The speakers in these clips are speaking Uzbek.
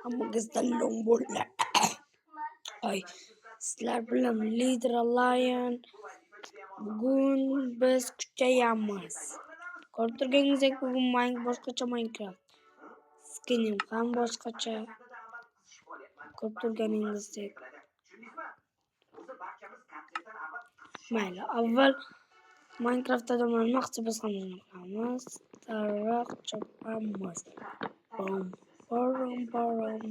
Hammangizdan bo'ldi. Ay, sizlar bilan Leader Lion. Bugun biz kuchayamiz. Ko'rib turganingizdek, bugun boshqacha Minecraft. Skinim ham boshqacha. Ko'rib turganingizdek. Mayli, avval Minecraftda odamlar biz ham shuni qilamiz. Daraxt chopamiz. Bom, borom, borom.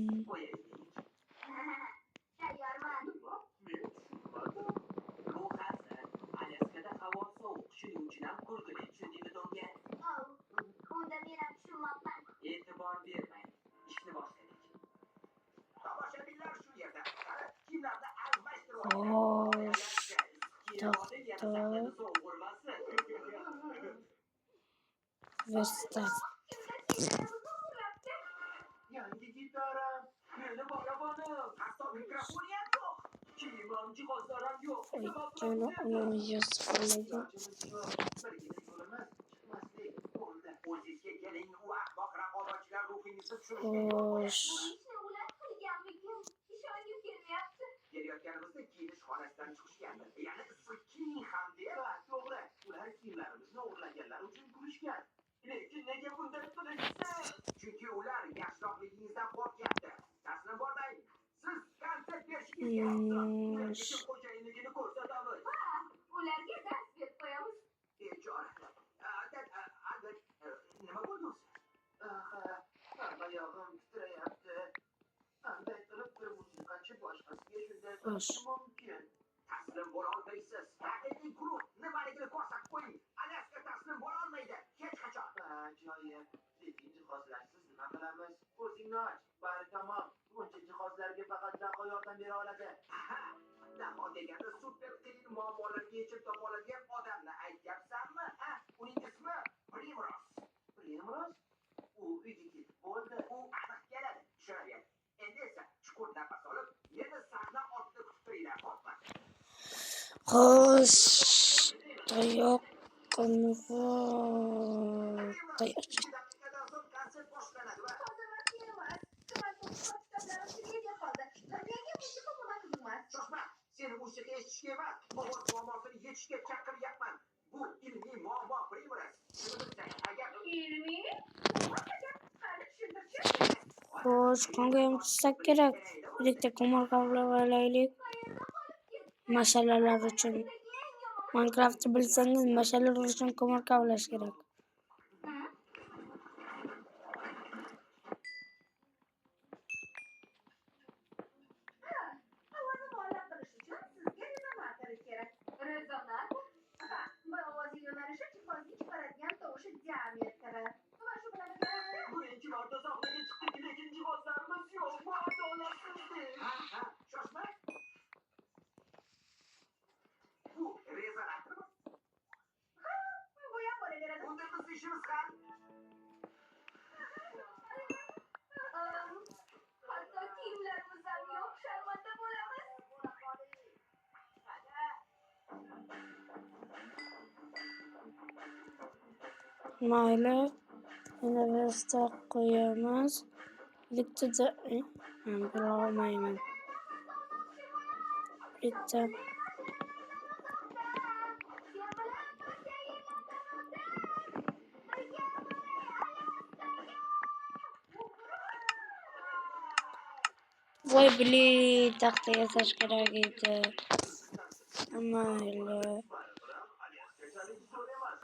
Xo'sh, taxta, vertak. O'ytkani uni yozib oladi. Xo'sh. Xo'sh. Xo'sh, tayoq tayoq. Xo'sh, qonga ham tushsak kerak. Birlikda ko'mir kavlab olaylik. Mash'alalar uchun. Minecraftni bilsangiz, mash'alalar uchun ko'mir kavlash kerak. Mayli, endi vertak qo'yamiz. Bittada bilolmayman. Bitta. Voy, bili, taxta yasash kerak edi. Mayli.